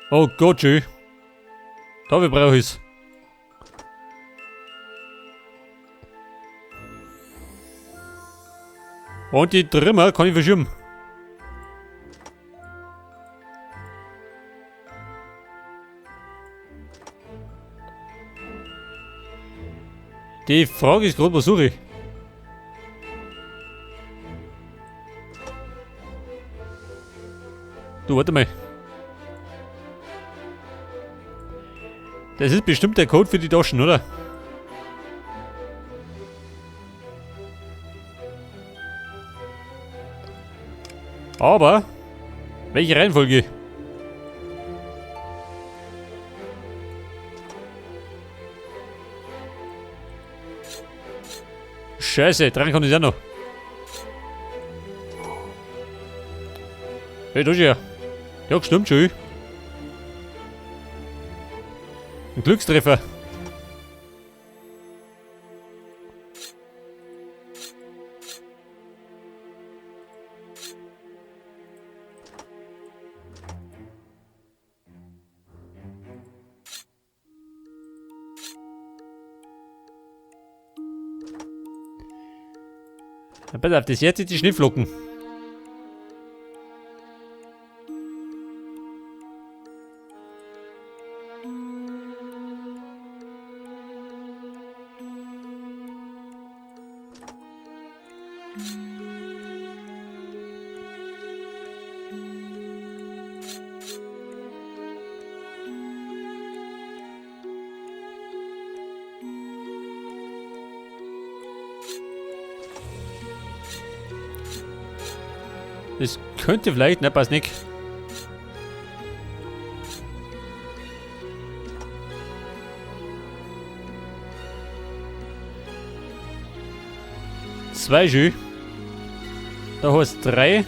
Oh Gott, schön. Da wir brauche ich's. Und die Trimmer kann ich verschieben. Die Frage ist gerade, was suche ich? Du, warte mal. Das ist bestimmt der Code für die Taschen, oder? Aber, welche Reihenfolge? Scheiße, dran kann ich auch noch. Hey, da ist er. Ja, stimmt schon. Ein Glückstreffer. Na, pass auf, das jetzt sind die Schneeflocken. Das könnte vielleicht, ne, passt nicht. Zwei schön. Da hast du 3.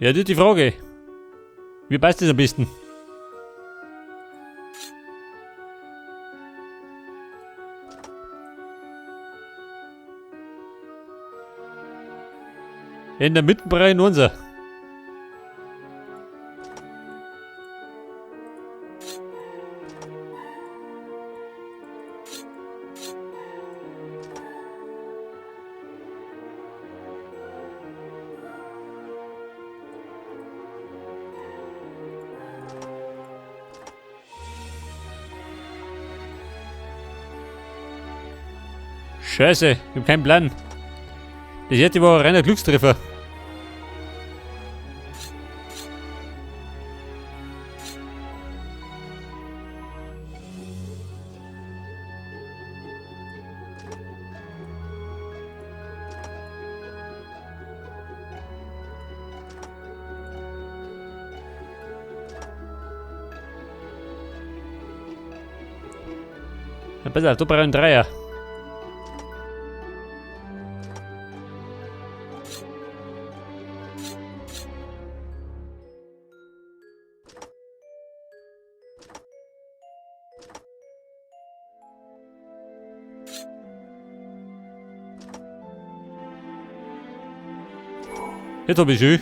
Ja, das ist die Frage. Wie passt das am besten? In der Mitte brauche ich unser. Scheiße, ich hab keinen Plan. Das erste war ein reiner Glückstreffer. Ja, pass auf, da brauche ich einen Dreier. Jetzt hab ich schön.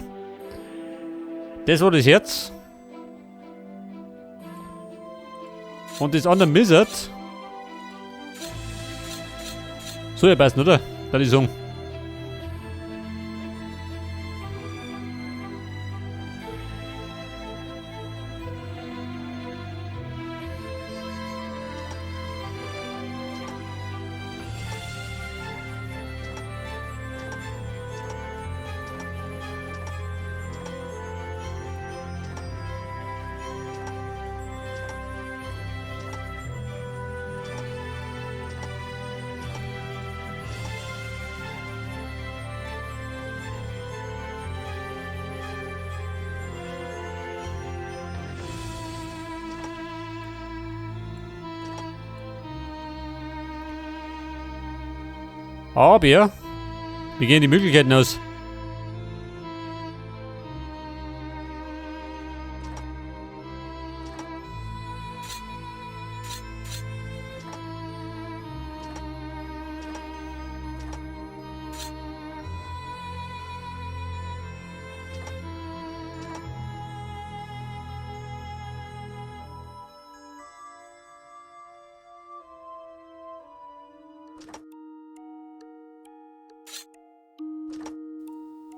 Das war das Herz. Und das andere Missert. Soll ja passen, oder? Dann ich sagen. Aber mir gehen die Möglichkeiten aus.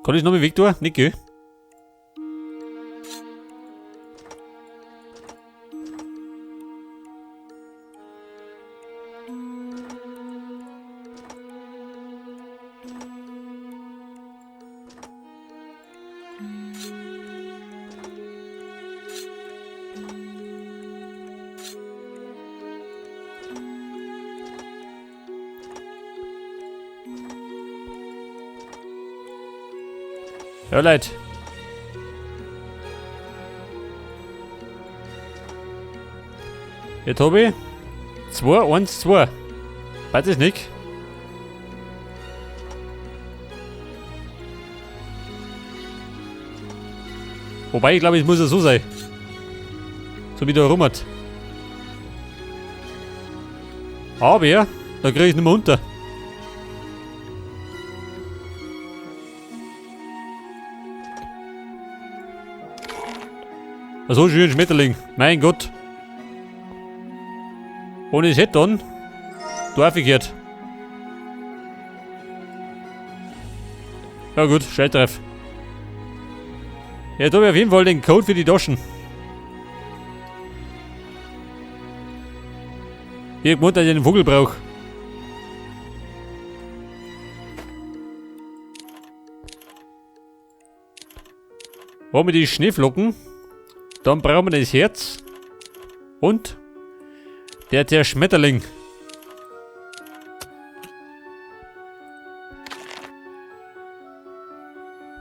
Kann ich noch mal weg tun? Nicht, gell? Ja, Leute. Jetzt hab ich 2, 1, 2. Weiß ich nicht. Wobei, ich glaube, es muss ja so sein. So wie der rum hat. Aber, da krieg ich nicht mehr unter. So schön Schmetterling. Mein Gott. Ohne es hätte dann. Darf ich jetzt. Ja gut, scheiß drauf. Jetzt habe ich auf jeden Fall den Code für die Taschen. Ich hab dass ich einen Vogel brauche. Haben wir die Schneeflocken. Dann brauchen wir das Herz. Und der Schmetterling.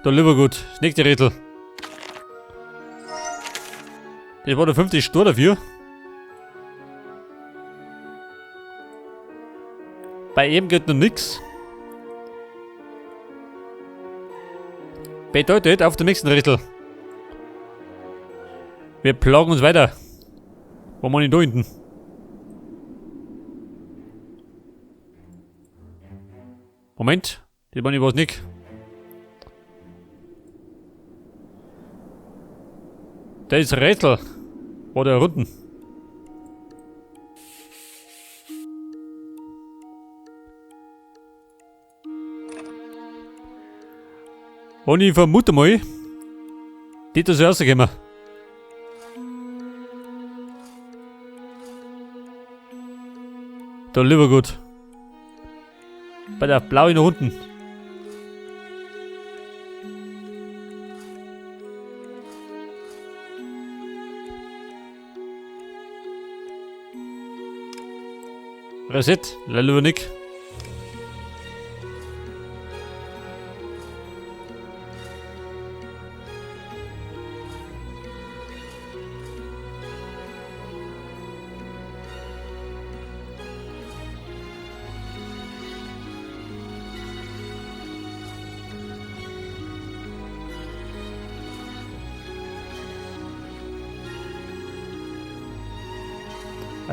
Da lieber gut. Das nächste Rätsel. Das war der 50 Stor dafür. Bei ihm geht noch nix. Bedeutet auf dem nächsten Rätsel. Wir plagen uns weiter. Wo machen wir denn da hinten? Moment, das war ich was nicht. Das ist Rätsel. War da unten. Und ich vermute mal, die da so rausgekommen. Da lieber gut. Bei der blauen nach unten. Reset, lieber nicht.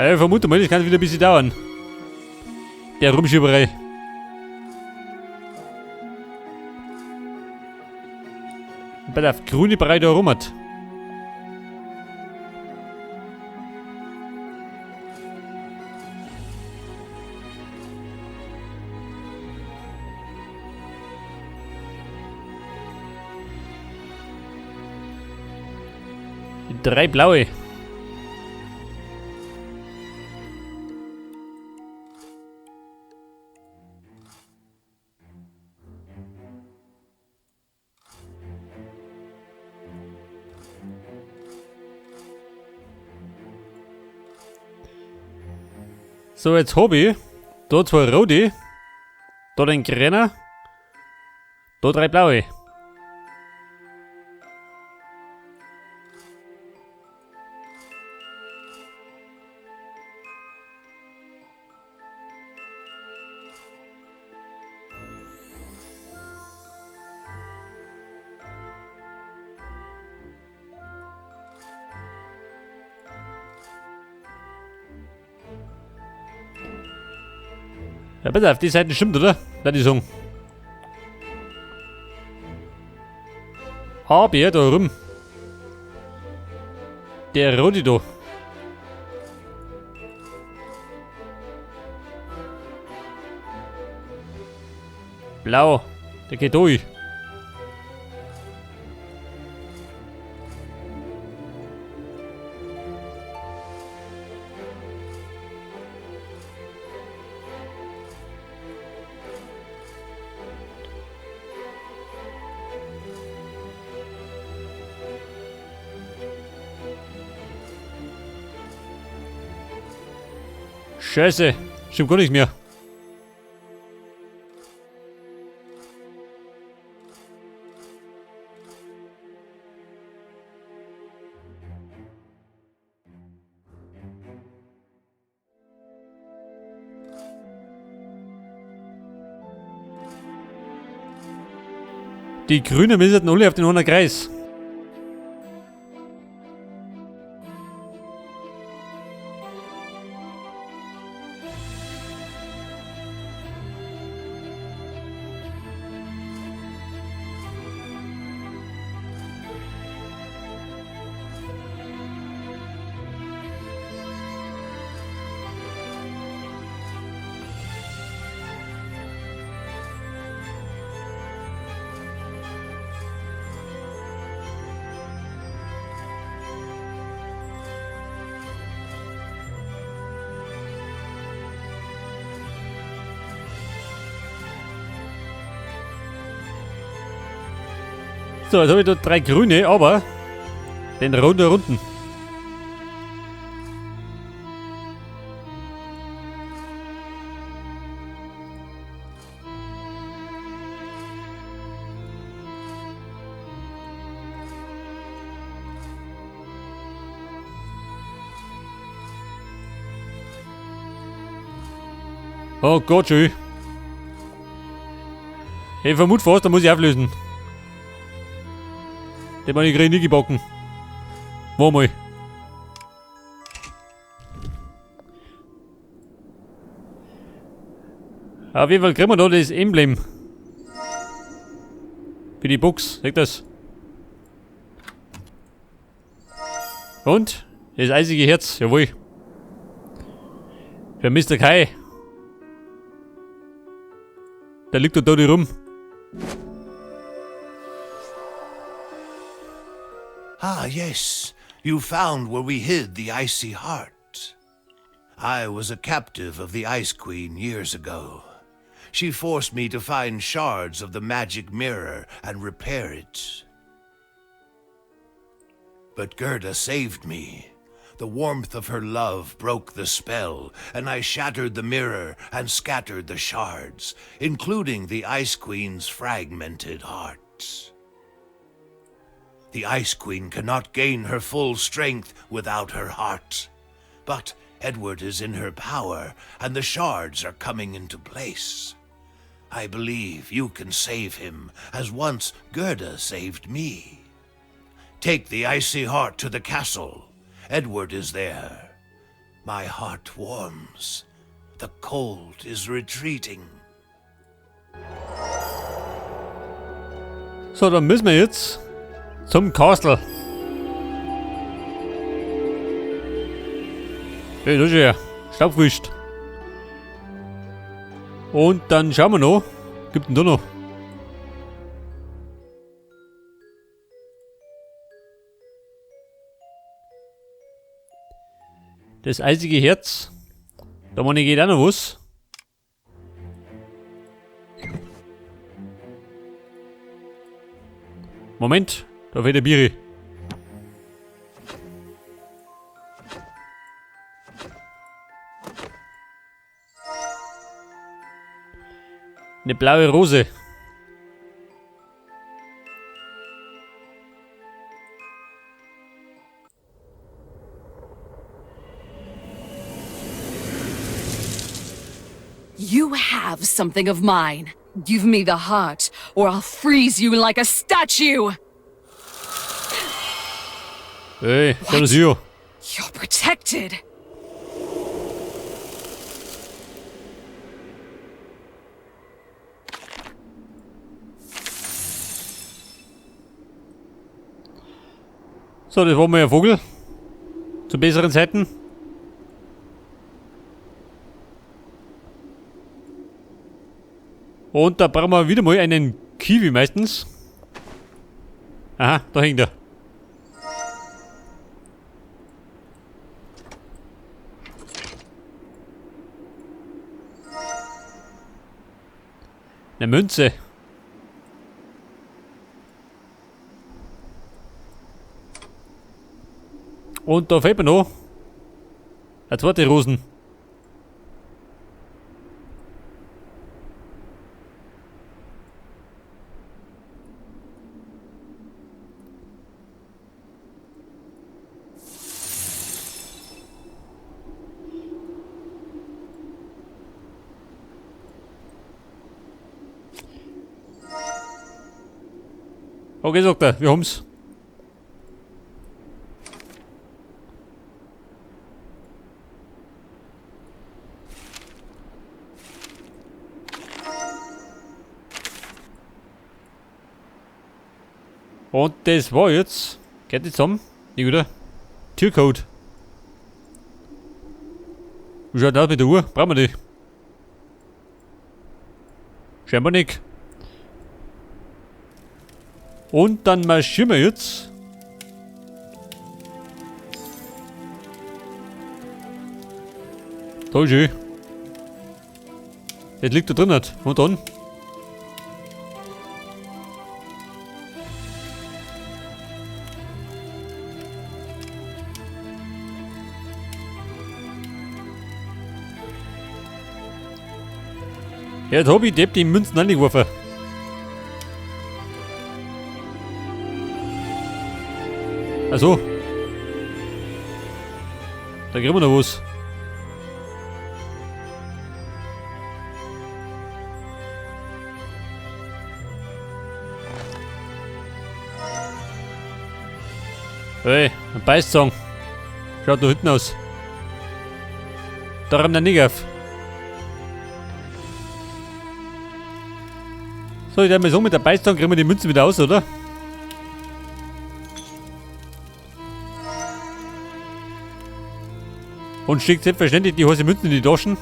Ich vermute mal, das kann wieder ein bisschen dauern. Der Rumschieberei. Bei der grüne Brei da rum hat. 3 blaue. So, jetzt hab ich da 2 rote, da den grünen, da 3 blaue. Ja, bitte, auf die Seite stimmt, oder? Da die sagen. Aber da rum. Der Rodi da. Blau. Der geht durch. Scheiße, stimmt gar nichts mehr. Die Grünen müssen alle auf den anderen Kreis. So, jetzt habe ich da 3 grüne, aber den roten da unten. Oh Gott, schön. Ich vermute fast, da muss ich auflösen. Den hab ich gerade nicht gebacken. Warte mal. Auf jeden Fall kriegen wir da das Emblem. Für die Box, seht das? Und? Das eisige Herz, jawohl. Für Mister Kai. Der liegt da da rum. Ah, yes. You found where we hid the icy heart. I was a captive of the Ice Queen years ago. She forced me to find shards of the magic mirror and repair it. But Gerda saved me. The warmth of her love broke the spell, and I shattered the mirror and scattered the shards, including the Ice Queen's fragmented heart. The Ice Queen cannot gain her full strength without her heart. But Edward is in her power, and the shards are coming into place. I believe you can save him, as once Gerda saved me. Take the icy heart to the castle. Edward is there. My heart warms. The cold is retreating. So, dann müssen wir jetzt zum Castle. Hey, das ist ja Staubwischt. Und dann schauen wir noch. Gibt denn da noch? Das eisige Herz. Da meine ich, geht auch noch was. Moment, da fehlt der Biri. Eine blaue Rose. You have something of mine. Give me the heart, or I'll freeze you like a statue. Hey, What? hier. You're protected. So, das war mal ein Vogel. Zu besseren Zeiten. Und da brauchen wir wieder mal einen Kiwi meistens. Aha, da hängt er. Eine Münze. Und da fehlt mir noch eine zweite Rosen. Okay, sagt er, wir haben's. Und das war jetzt. Geht die zusammen? Nicht wieder. Türcode. Wie schaut das aus mit der Uhr? Brauchen wir die? Scheinbar nicht. Und dann marschieren wir jetzt. Toll, schön. Das liegt da drin nicht. Und dann? Ja, Tobi, der hat die Münzen angeworfen. Achso. Da kriegen wir noch was. Hey, ein Beißzahn. Schaut da hinten aus. Da rammt er nicht auf. So, ich werde mal so mit der Beißzange kriegen wir die Münzen wieder aus, oder? Und steckt selbstverständlich die heiße Münzen in die Taschen.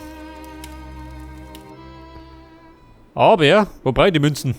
Aber, wo brauche ich die Münzen?